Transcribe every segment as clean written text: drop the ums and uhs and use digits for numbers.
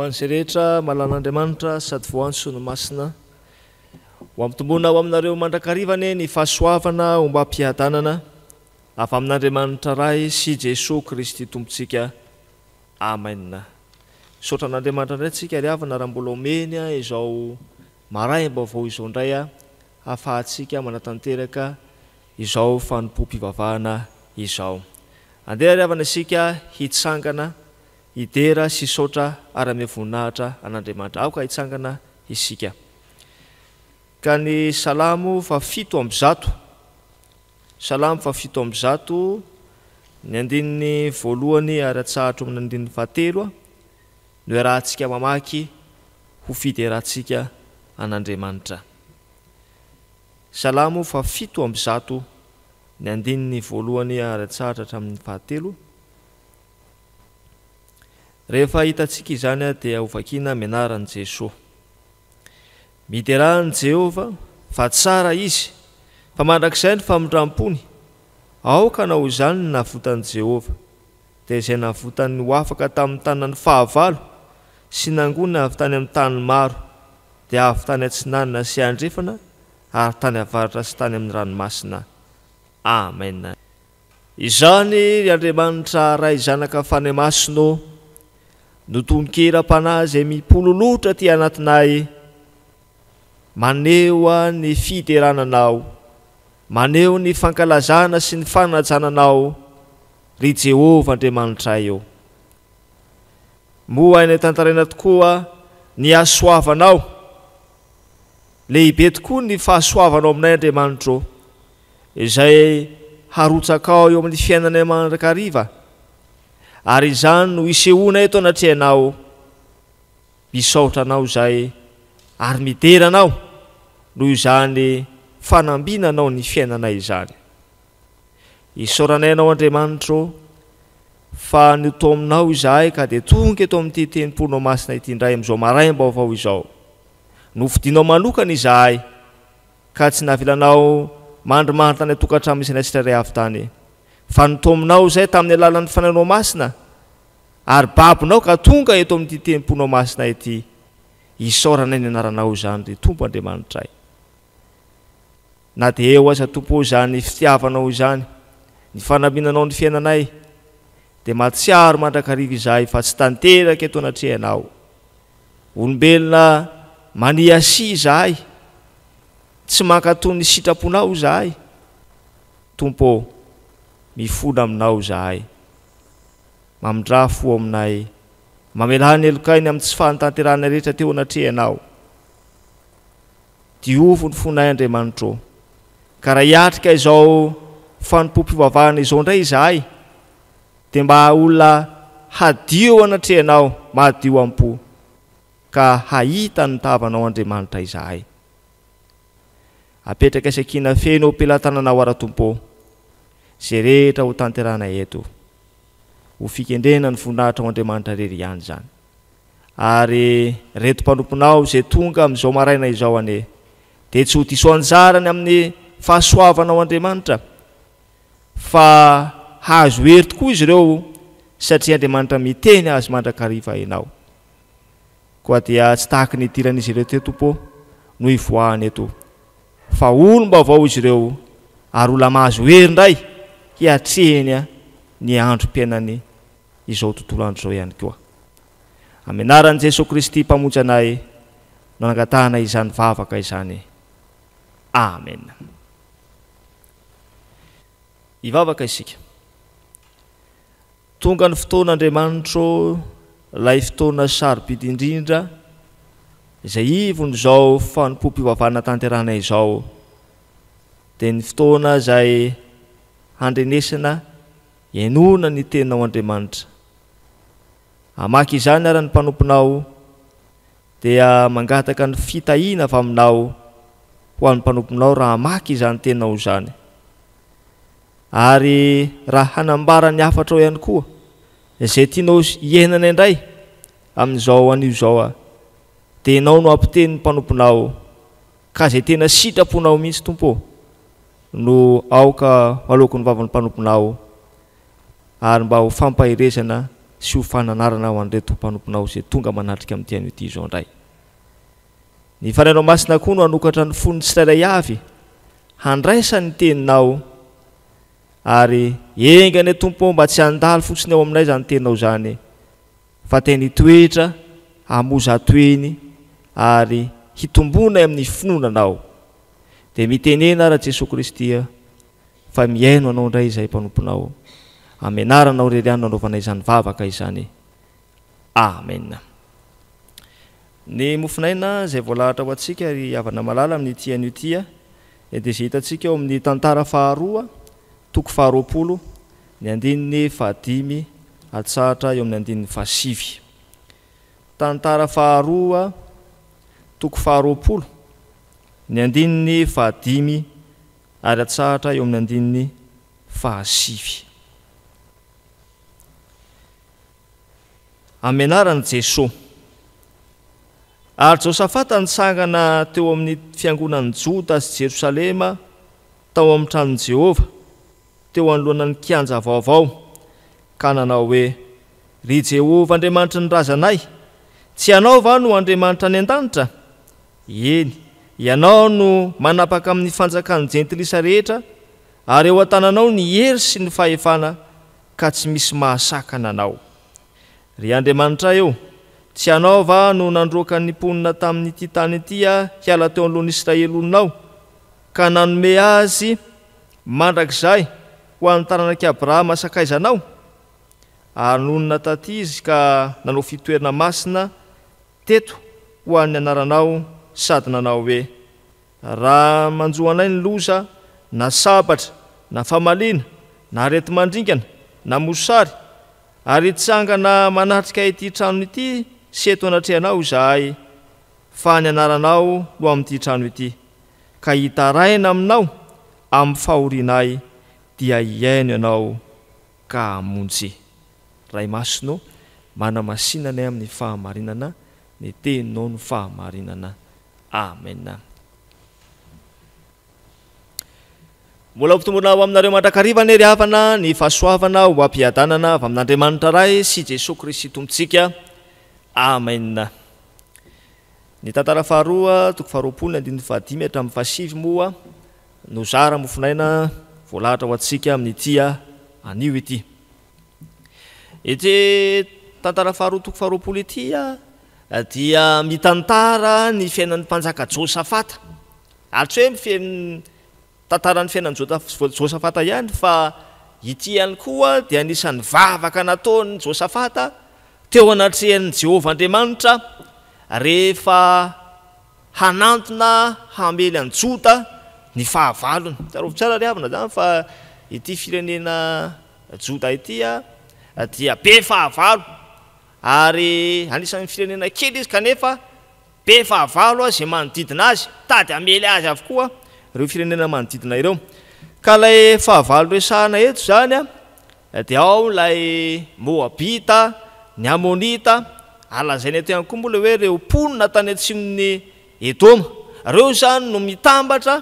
Ho an'izay rehetra malalan'Andriamanitra sady voantso no masina, ho ampitomboina ao aminareo mandrakariva anie ny fahasoavana ombam-piadanana avy amin'Andriamanitra Ray sy Jesoa Kristy Tompontsika. Amen. Misaotra an'Andriamanitra indray tsika ry havana raha mbola omeny izao maraim-baovao izao indray hahafahantsika manatanteraka izao fanompoam-pivavahana izao. Andeha ry havana isika hitsangana hidera sy hisaotra ary hanome voninahitra an'Andriamanitra. Aoka hitsangana isika. Ka ny Salamo faha 107, Salamo faha 107, ny andininy voalohany ary atsahatra amin'ny andininy fahatelo no iarahantsika mamaky ho fiderantsika an'Andriamanitra. Salamo faha 107, ny andininy voalohany ary atsahatra hatramin'ny fahatelo. Rehefa hitantsika izany dia hovakiana amin'ny anaran'i Jesoa. Miderà an'i Jehovah, fa tsara Izy, fa mandrakizay ny famindram-pony. Aoka hanao izany ny navotan'i Jehovah, dia izay navotany ho afaka tamin'ny tanan'ny fahavalo sy nangoniny avy tany amin'ny tany maro, dia avy tany atsinanana sy andrefana ary tany avaratra sy tany amin'ny ranomasina. Amen. Izany, ry Andriamanitra Ray Zanaka Fanahy Masina ô, no tonon-kiram-panahy izay mipololotra aty anatinay, maneho ny fiderana Anao, maneho ny fankalazana sy ny fanajana Anao, ry Jehovah Andriamanitray ô. Moa hainay tantaraina tokoa ny hasoavanao. Lehibe tokoa ny fahasoavanao aminay Andriamanitro ô. Izay harotsakao eo amin'ny fiainanay mandrakariva, ary izany no hisehoana eto anatrehanao, misaotra Anao izay ary midera Anao noho izany fanambinanao ny fiainanay izany. Isaoranay Anao Andriamanitro ô, fa notominao izahay ka dia tonga eto amin'ity tempolinao masina ity indray amin'izao maraim-baovao izao. Nofidinao manokana izahay ka tsy navelanao mandrimandry tany an-tokantrano misy anay tsirairay avy tany, fa notominao izay tamin'ny alalan'ny Fanahinao Masina, ary babonao ka tonga eto amin'ity tempolinao masina ity. Isaoranay ny anaranao izany, ry Tompo Andriamanitray. Na dia eo aza, Tompo ô, izany fitiavanao izany, ny fanambinanao ny fiainanay, dia mahatsiaro mandrakariva izahay fa tsy tanteraka eto anatrehanao. Olombelona maniasia izahay, tsy mankatò ny sitraponao izahay. Tompo ô, mifona aminao izahay. Mamindrà fo aminay, mamelà ny helokay ny amin'ny tsy fahatanterahanay rehetra teo anatrehanao. Diovy ny fonay, Andriamanitro ô, ka raha hiatrika izao fanompoam-pivavahana izao indray izahay, Dia mba olona hadio eo anatrehanao, madio am-po, ka hahita ny tavanao Andriamanitra izahay. Apetraka isakiana feno eo am-pelatananao ara Tompo ô, izay rehetra ho tanterahanay eto. Ho fikendrena ny voninahitrao Andriamanitra irery ihany izany. Ary reto mpanomponao izay tonga amin'izao maraina izao anie, dia tsy ho diso anjara ny amin'ny fahasoavanao Andriamanitra, Fa hahazo hery tokoa izy ireo satria Andriamanitra miteny azy mandrakariva ianao. Koa dia tsy tahaky ny nidiran'izy ireo teto Tompo ô no hivoahany eto. Fa olom-baovao izy ireo ary olona mahazo hery indray hiatrehiny ny androm-piainany izao tontolo andro izao ihany koa. Amin'ny anaran'i Jesoa Kristy Mpamonjy anay no nangatahana izany vavaka izany. Amena. Hivavaka isika. Tonga ny fotoana Andriamanitro, ilay fotoana sarobidy indrindra, izay ivon'izao fanompoam-pivavahana tanterahana izao, dia ny fotoana izay handrenesana, henoina ny teninao Andriamanitra. Hamaky izany ary ny mpanomponao, dia mangataka ny fitahiana avy aminao ho an'ny mpanomponao raha hamaky izany teninao izany, ary raha hanambara ny hafatrao ihany koa izay tianao hiainana indray amin'izao anio izao aho, dia ianao no hampiteny ny mpanomponao, ka izay tena sitraponao mihitsy Tompo ô, no aoka ho aloaky ny vavan'ny mpanomponao, ary mba ho fampaherezana. sy ho fananarana ho an'ireto mpanomponao izay tonga manatrika amin'ity anio ity izao indray. Ny Fanahinao Masina koa no hanokatra ny fon'ny tsirairay avy handraisany ny Teninao ary enga anie Tompo ô mba tsy handalo fotsiny ao aminay izany Teninao izany fa teny hitoetra hamoza toeny ary hitombonay amin'ny finoana Anao. Dia mitenena ara Jesoa Kristy a fa mihaino Anao indray izahay mpanomponao. Amin'ny anaranao irery ihany no anaovanay izany vavaka izany. Amen. Ny mofon'aina izay voalahatra ho antsika ry havana malala amin'ity anio ity dia izay hitantsika ao amin'ny tantara faharoa toko faharoapolo ny andininy fahadimy atsahatra eo amin'ny andininy fahasivy. Tantara faharoa toko faharoapolo ny andininy fahadimy ary atsahatra eo amin'ny andininy fahasivy. Amin'ny anaran'i Jesoa. Ary Josafata nitsangana teo amin'ny fiangonan'i Joda sy Jerosalema tao amin'ny tranon'i Jehovah, teo anoloanan'ny kianja vaovao, ka nanao hoe, Ry Jehovah Andriamanitry ny razanay, tsy Ianao va no Andriamanitra any an-danitra? Eny, Ianao no manapaka amin'ny fanjakan'ny jentilisa rehetra, ary eo an-tananao ny hery sy ny fahefana, ka tsy misy mahasakana Anao. Ry Andriamanitray ô, tsy Ianao va no nandroaka ny mponina tamin'ity tany ity hiala teo anoloan'ny Israely olonao, ka nanome azy mandrakizay ho an'ny taranak'i Abrahama sakaizanao? Ary nonina taty izy ka nanao fitoerana masina teto ho an'ny anaranao sady nanao hoe, Raha manjo anay ny loza, na sabatra, na famaliana, na areti-mandringana, na mosary, ary hitsangana manatrika ity trano ity sy eto anatrehanao izahay, fa ny anaranao no amin'ity trano ity, ka hitaraina aminao amin'ny fahorianay, dia hihaino ianao ka hamonjy. Ray Masina ô, manamasina anay amin'ny fahamarinana, ny Teninao no fahamarinana. Amen. Mbola ho ho aminareo mandrakariva anie ry havana ny fahasoavana ho am-piadanana avy amin'Andriamanitra Ray sy Jesoa Kristy Tompontsika. Amen. Ny tantara faharoa, toko faharoapolo, ny andininy fahadimy hatramin'ny fahasivy moa no zara mofonaina voalahatra ho antsika amin'ity anio ity. Ity tantara faharoa toko faharoapolo ity dia mitantara ny fiainan'ny mpanjaka Josafata. Ary tsy hoe mitantara ny fiainan'i Josafata ihany fa ity ihany koa dia anisan'ny vavaka nataon'i Josafata teo anatrehan'i Jehovah Andriamanitra rehefa hanantona hamely an'i Joda ny fahavalony. Tsarovy tsara ry havana izany fa ity firenena Joda ity dia be fahavalo ary anisan'ny firenena kely izy kanefa be fahavalo izay manodidina azy, mitady hamely azy avokoa ireo firenena manodidina ireo. Ka ilay fahavalo resahana eto izany dia ao ilay Moabita, ny Amonita, ary lazaina eto ihany koa moa ilay hoe ireo mponina tany atsimon'i Edoma. Ireo izany no mitambatra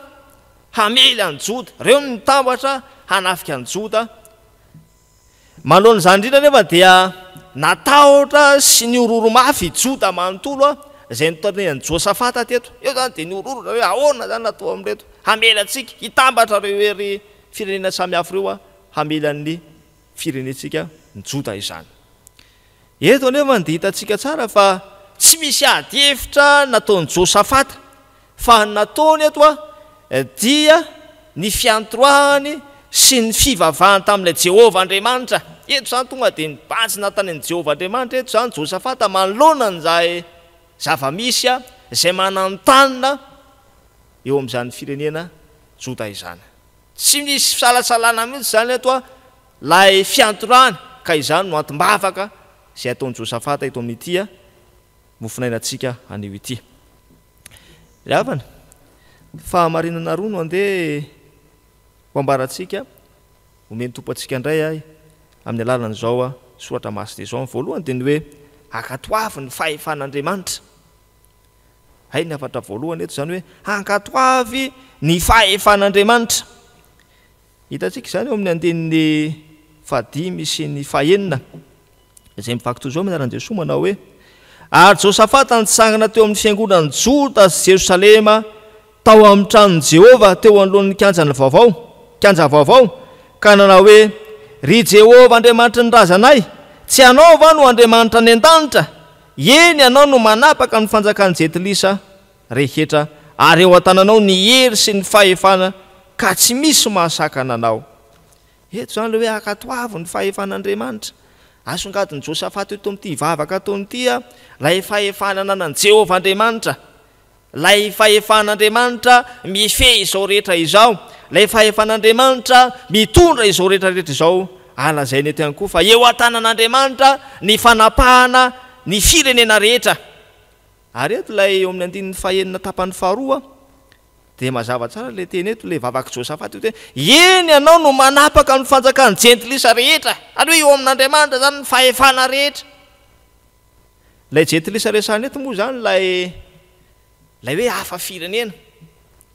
hamely an'i Joda, ireo no mitambatra hanafika an'i Joda. Manoloana izany indrindra anefa dia natahotra sy nihorohoro mafy i Joda manontolo izay notarihan'i Josafata teto. Eo izany dia nihorohoro zareo hoe ahoana izany no atao amin'ireto? Hamely antsika, hitambatra ireo hery firenena samihafa ireo hamely an'ny firenentsika ny Joda izany. Eto anefa dia hitantsika tsara fa tsy misy ady hevitra nataon'i Josafata fa ny nataony eto dia ny fiantroahany sy ny fivavahany tamin'ilay Jehovah Andriamanitra. Eto izany tonga dia nibanjina tany amin'i Jehovah Andriamanitra eto izany Josafata manoloana an'izay zava-misy izay mananontanona eo amin'izany firenena Joda izany. Tsy misy fisalasalana mihitsy izany eto ilay fiantorahana, ka izany no antom-bavaka izay ataon'i Josafata eto amin'ity mofonainantsika anio ity. Ry havana, fahamarinana roa no andeha ho ambarantsika, omen'ny Tompo antsika indray amin'ny alalan'izao soratra masina izao. Ny voalohany dia ny hoe ankatoavy ny fahefan'Andriamanitra. Hay ny hafatra voalohany eto izany hoe hankatoavy ny fahefan'Andriamanitra. Hitantsika izany eo amin'ny andininy fahadimy sy ny fahenina. Izay mivaky toy izao amin'ny anaran'i Jesoa manao hoe, Ary Josafata nitsangana teo amin'ny fiangonan'i Joda sy Jerosalema tao amin'ny tranon'i Jehovah teo anoloan'ny kianjan'ny vaovao, kianja vaovao, ka nanao hoe, Ry Jehovah Andriamanitry ny razanay, tsy Ianao va no Andriamanitra any an-danitra? Eny, Ianao no manapaka ny fanjakan'ny Jentilisa rehetra, ary eo an-tananao ny hery sy ny fahefana, ka tsy misy mahasakana Anao. Eto izany ilay hoe ankatoavy ny fahefan'Andriamanitra. Asongadin'i Josafata eto amin'ity vavaka ataony ity ilay fahefana ananan'i Jehovah Andriamanitra. Ilay fahefan'Andriamanitra mifehy izao rehetra izao. Ilay fahefan'Andriamanitra mitondra izao rehetra rehetra izao. Ary lazainy eto ihany koa fa eo an-tanan'Andriamanitra ny fanapahana ny firenena rehetra. Ary eto ilay eo amin'ny andininy fahenina tapany faharoa Dia mazava tsara ilay teny eto, ilay vavak'i Josafata eto hoe, Eny, ianao no manapaka ny fanjakan'ny jentilisa rehetra. Izany hoe eo amin'Andriamanitra izany ny fahefana rehetra. Ilay jentilisa resahina eto moa izany ilay ilay hoe hafa firenena.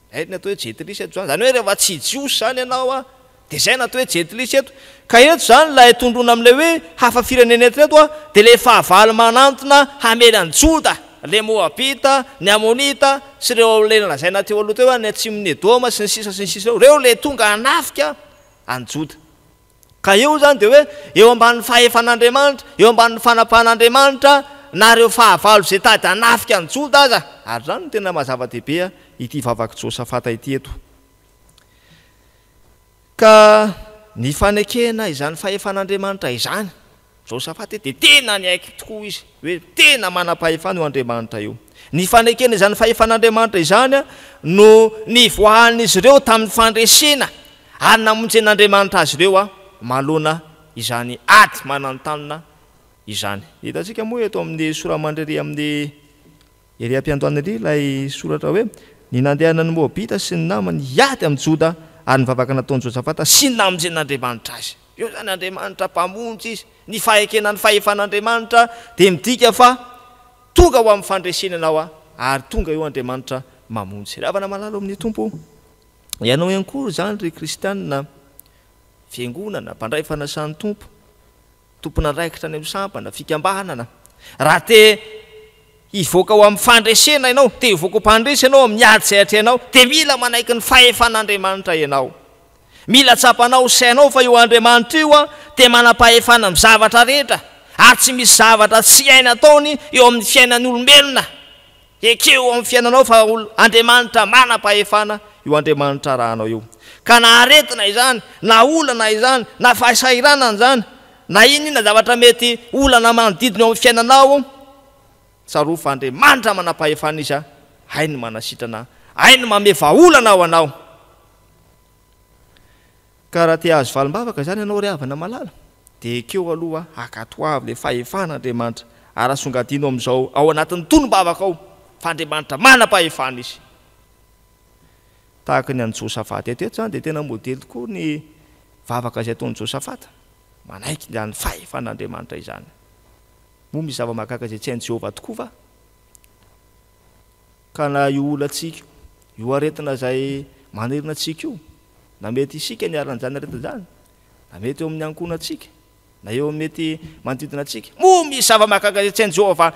Izay ny atao hoe jentilisa eto izany. Izany hoe rehefa tsy jiosy izany ianao an, Dia izay no atao hoe jentilisa eto. Ka eto izany ilay tondroina amin'ilay hoe hafa firenena eto ireto dia ilay fahavalo manantona hamely an'i Joda, ilay Moabita, ny Amonita sy ireo ilay nolazaina teo aloha teo any atsimon'i Edoma sy ny sisa sy ny sisa ireo. Ireo ilay tonga hanafika an'i Joda. Ka eo izany dia hoe eo ambanin'ny fahefan'Andriamanitra, eo ambanin'ny fanapahan'Andriamanitra na ireo fahavalo izay tady hanafika an'i Joda aza. Ary izany no tena maha zava-dehibe ity vavak'i Josafata ity eto. Ka ny fanekena izany fahefan'Andriamanitra izany, Josafata dia tena niaiky tokoa izy hoe tena manam-pahefana io Andriamanitra io. Ny fanekena izany fahefan'Andriamanitra izany no nivoahan'izy ireo tamin'ny fandresena ary namonjen'Andriamanitra azy ireo manoloana izany ady mananontanona izany. Hitantsika moa eto amin'ny sora-mandry ery amin'ny Ery am-piandohana ery ilay soratra hoe, Ny nandehanan'ny Moabita sy ny namany hiady amin'i Joda ary ny vavaka nataon'i Josafata sy ny namonjen'Andriamanitra azy. Eo izany Andriamanitra Mpamonjy izy. Ny fahaekena ny fahefan'Andriamanitra dia midika fa tonga ho amin'ny fandresena ianao ary tonga eo Andriamanitra mamonjy. Ry havana malala ao amin'ny Tompo, ianao ihany koa izany ry kristianina, fiangonana, mpandray fanasan'ny Tompo, tompon'andraikitra any amin'ny sampana, fikambanana. Raha te hivoaka ho amin'ny fandresena ianao, te hivoaka ho mpandresy ianao amin'ny ady izay atrehinao, dia mila manaiky ny fahefan'Andriamanitra ianao. Mila tsapanao sy hainao fa io Andriamanitra io dia manam-pahefana amin'ny zavatra rehetra, ary tsy misy zavatra tsy hainy ataony eo amin'ny fiainan'ny olombelona. Ekeo ao amin'ny fiainanao fa Andriamanitra manam-pahefana io Andriamanitra arahanao io. Ka na aretina izany, na olana izany, na fahasahiranana izany, na inona inona zavatra mety olana manodidina eo amin'ny fiainanao, tsarovy fa Andriamanitra manam-pahefana Izy, hainy manasitrana, hainy mamehy vahaolana ho anao. Ka raha te hahazo valim-bavaka izany ianao ry havana malala, dia ekeo aloha hankatoavy ilay fahefan'Andriamanitra ary asongadino amin'izao ao anatin'ny tonom-bavaka ao fa Andriamanitra manam-pahefana Izy. Tahaka ny an'i Josafata eto eto izany dia tena modely tokoa ny vavaka izay ataon'i Josafata, manaiky izany fahefan'Andriamanitra izany. Moa misy zava-mahagaga izay tsy hain'i Jehovah tokoa va? Ka na io olantsika io, io aretina izay manerina antsika io, na mety isika niharan'izany aretina izany, na mety eo amin'ny ankohonantsika, na eo amin'ny mety manodidina antsika, moa misy zava-mahagaga izay tsy hain'i Jehovah fa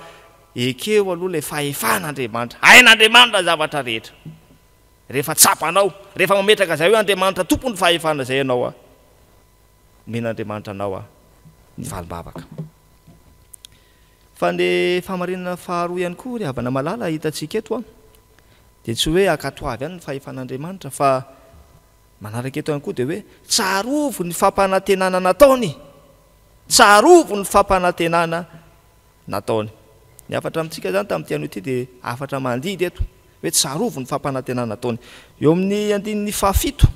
ekeo aloha ilay fahefan'Andriamanitra. Hain'Andriamanitra ny zavatra rehetra. Rehefa tsapanao, rehefa mametraka izay hoe Andriamanitra tompon'ny fahefana izay ianao, omen'Andriamanitra anao ny valim-bavaka. Fa ny fahamarinana faharoa ihany koa ry havana malala hitantsika eto an, dia tsy hoe ankatoavy ihany ny fahefan'Andriamanitra fa manaraka eto ihany koa dia hoe tsarovy ny fampanantenana nataony, tsarovy ny fampanantenana nataony. Ny hafatra amintsika izany tamin'ity anio ity dia hafatra mandidy eto hoe tsarovy ny fampanantenana nataony. Eo amin'ny andininy fahafito.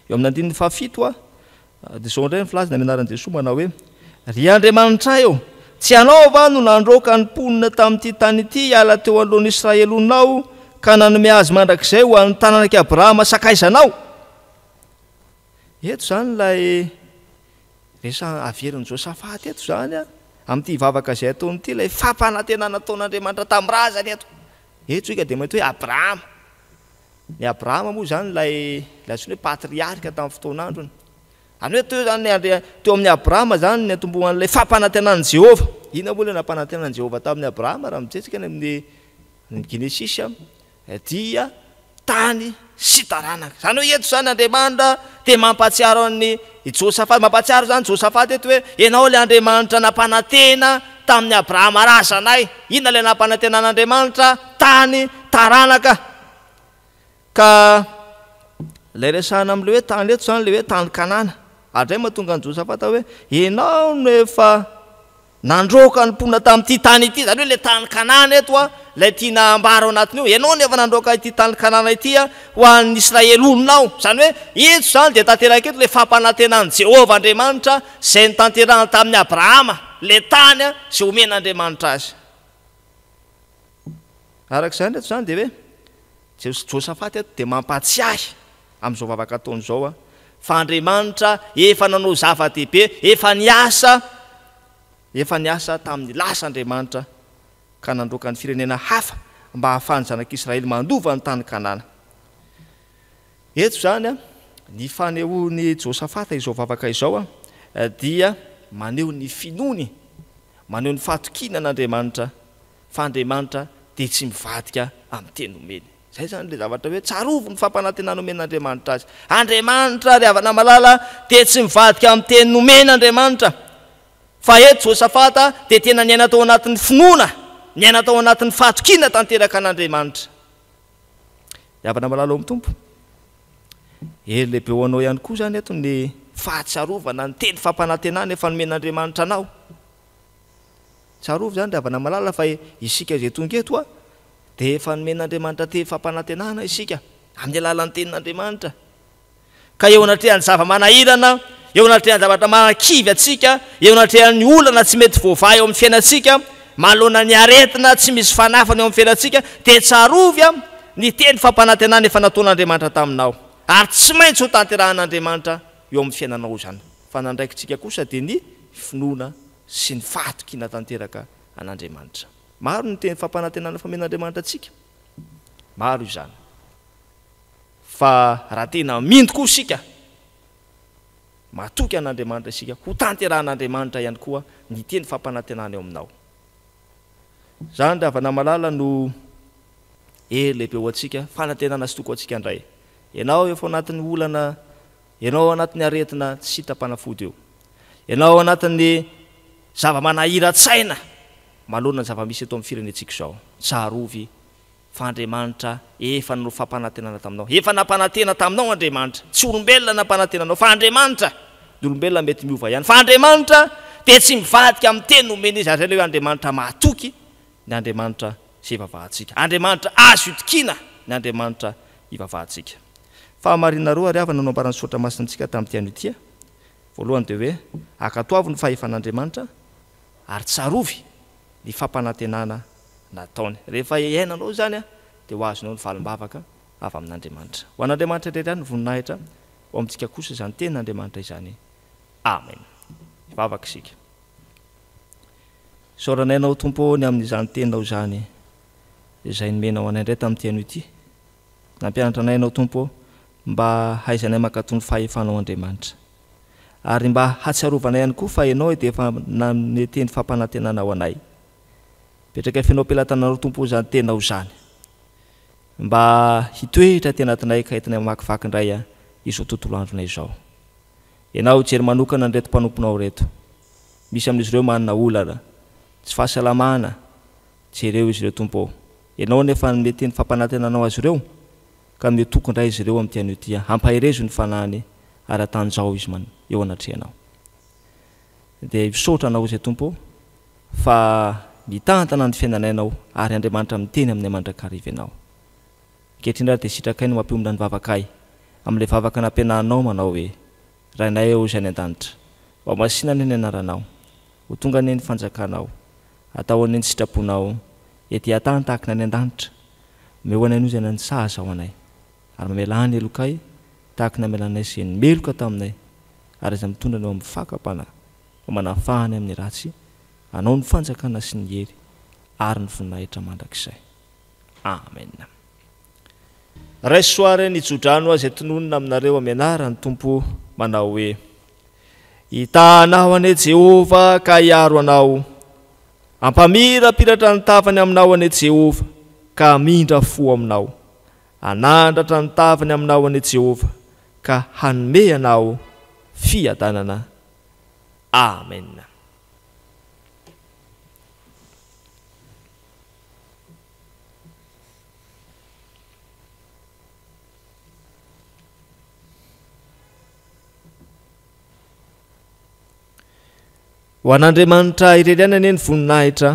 Eo amin'ny andininy fahafito dia izao indray ny filazany amin'ny anaran'i Jesoa manao hoe, Ry Andriamanitray ô, tsy Ianao va no nandroaka ny mponina tamin'ity tany ity hiala teo anoloan'ny Israely olonao ka nanome azy mandrakizay ho an'ny taranak'i Abrahama sakaizanao? Eto izany ilay resahana averin'i Josafata eto izany amin'ity vavaka izay ataony ity, ilay fampanantenana nataon'Andriamanitra tamin'ny razany eto. Eto isika dia mahita hoe Abrahama. Ny Abrahama moa izany ilay ilay antsoina hoe patriarka tamin'ny fotoan'androny. Izany hoe teo izany Andria, teo amin'i Abrahama izany ny niantombohan'ilay fampanantenan'i Jehovah. Inona moa ilay nampanantenan'i Jehovah tamin'i Abrahama raha mijery any amin'ny ny Genesisy dia tany sy taranaka. Izany hoe eto izany Andriamanitra dia mampahatsiaro an'i Josafata, mampahatsiaro izany Josafata eto hoe ianao ilay Andriamanitra nampanantena tamin'i Abrahama razanay. Inona ilay nampanantenan'Andriamanitra? Tany, taranaka. Ka ilay resahina amin'ilay hoe tany eto izany ilay hoe tany Kanana. Ary indray mahatonga an'i Josafata hoe, Ianao no efa nandroaka ny mponina tamin'ity tany ity. Izany hoe ilay tany Kanana eto, ilay tiana hambara ao anatin'io. Ianao no efa nandroaka ity tany Kanana ity ho an'ny Israely olonao. Izany hoe eto izany dia tanteraka eto ilay fampanantenan'i Jehovah Andriamanitra izay notanterahany tamin'i Abrahama, ilay tany izay omen'Andriamanitra azy. Araka izany eto izany dia hoe Josafata eto dia mampahatsiahy amin'izao vavaka ataony izao fa Andriamanitra efa nanao zava-dehibe, efa niasa, efa niasa tamin'ny lasa Andriamanitra ka nandroaka ny firenena hafa mba hahafahan'ny zanak'Israely mandova ny tany Kanana. Eto izany, ny fanehoan'i Josafata izao vavaka izao dia maneho ny finoany, maneho ny fahatokiany an'Andriamanitra fa Andriamanitra dia tsy mivadika amin'ny teny omeny. Izay izany ilay zavatra hoe tsarovy ny fampanantenana omen'Andriamanitra azy. Andriamanitra, ry havana malala, dia tsy mivadika amin'ny teny nomeny Andriamanitra. Fa eto Josafata dia tena niaina tao anatin'ny finoana, niaina tao anatin'ny fahatokiana tanteraka an'Andriamanitra. Ry havana malala ao amin'ny Tompo, hery lehibe ho anao ihany koa izany eto ny fahatsiarovana ny teny fampanantenana efa nomen'Andriamanitra anao. Tsarovy izany ry havana malala fa isika izay tonga eto dia efa nomen'Andriamanitra teny fampanantenana isika amin'ny alalan'ny tenin'Andriamanitra. Ka eo anatrehan'ny zava-manahirana, eo anatrehan'ny zavatra mahakivy antsika, eo anatrehan'ny olana tsy mety voavaha eo amin'ny fiainantsika, manoloana ny aretina tsy misy fanafany eo amin'ny fiainantsika, dia tsarovy ny teny fampanantenana efa nataon'Andriamanitra taminao. Ary tsy maintsy hotanterahin'Andriamanitra eo amin'ny fiainanao izany. Fa ny andraikitsika kosa dia ny finoana sy ny fahatokiana tanteraka an'Andriamanitra. Maro ny teny fampanantenana famen'Andriamanitra antsika. Maro izany. Fa raha tena mino tokoa isika, matoky an'Andriamanitra isika, ho tanterahan'Andriamanitra ihany koa ny teny fampanantenana eo aminao. Izany ry havana malala no hery lehibe ho antsika, fanantenana sy toky ho antsika indray. Ianao efa ao anatin'ny olana Ianao ao anatin'ny aretina tsy hitam-panafody io. Ianao ao anatin'ny zava-manahiran-tsaina manoloana ny zava-misy eto amin'ny firenentsika izao. Tsarovy fa Andriamanitra efa nanao fampanantenana taminao. Efa nampanantena taminao Andriamanitra. Tsy olombelona nampanantena anao fa Andriamanitra. Ny olombelona mety miova ihany fa Andriamanitra dia tsy mivadika amin'ny teny nomeny izy. Ary izay ilay hoe Andriamanitra mahatoky ny Andriamanitra izay ivavahantsika. Andriamanitra azo itokiana ny Andriamanitra ivavahantsika. Fahamarinana roa ary havana no nambaran'ny Soratra Masina amintsika tamin'ity anio ity. Voalohany dia hoe, ankatoavy ny fahefan'Andriamanitra ary tsarovy ny fampanantenana nataony. Rehefa iainanao izany dia ho azonao ny valim-bavaka avy amin'Andriamanitra. Ho an'Andriamanitra irery ihany ny voninahitra, ho amintsika kosa izany tenin'Andriamanitra izany. Amen. Hivavaka isika. Isaoranay Anao Tompo ô ny amin'izany teninao izany izay nomenao anay indray tamin'ity anio ity. Nampianatra anay Ianao Tompo ô mba hahaizanay mankatò ny fahefanao Andriamanitra. Ary mba hahatsiarovanay ihany koa fa Ianao dia efa nanome teny fampanantenana ho anay. Petraka feno am-pelatananao Tompo ô izany teninao izany. Mba hitoetra aty anatinay ka entinay mamakivaky indray izao tontolo andronay izao. Ianao hijery manokana an'ireto mpanomponao ireto. Misy amin'izy ireo manana olana, tsy fahasalamana, jereo izy ireo Tompo ô. Ianao no efa nanome teny fampanantenanao azy ireo, ka omeo toky indray izy ireo amin'ity anio ity, ampaherezo ny fanahiny ary atanjaho izy man eo anatrehanao. Dia misaotra Anao izay Tompo ô, fa mitantana ny fiainanay Ianao ary Andriamanitra miteny aminay mandrakariva Ianao. Ankehitriny ary dia sitrakay ny mampiombona ny vavakay amin'ilay vavaka nampianarinao manao hoe, Rainay ô izay any an-danitra, ho hamasina anie ny anaranao, ho tonga anie ny fanjakanao, atao anie ny sitraponao ety an-tany tahaka ny any an-danitra, omeo anay anio izay ny sahaza ho anay, ary mamelà ny helokay tahaka ny namelanay izay meloka taminay, ary aza mitondra anay ho amin'ny fakam-panahy, fa manafaha anay amin'ny ratsy, Anao ny fanjakana sy ny hery ary ny voninahitra mandrakizay. Amen. Raiso àry ny tsodrano izay tononina aminareo amin'ny anaran'ny Tompo manao hoe. Hitaha anao anie Jehovah ka hiaro anao. Hampamirapiratra ny tavany aminao anie Jehovah ka hamindra fo aminao. Hanandratra ny tavany aminao anie Jehovah ka hanome anao fiadanana. Amena. Ho an'Andriamanitra irery ihany anie ny voninahitra,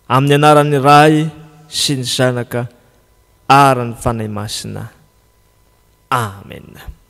amin'ny anaran'ny Ray sy ny Zanaka ary ny Fanahy Masina. Amena.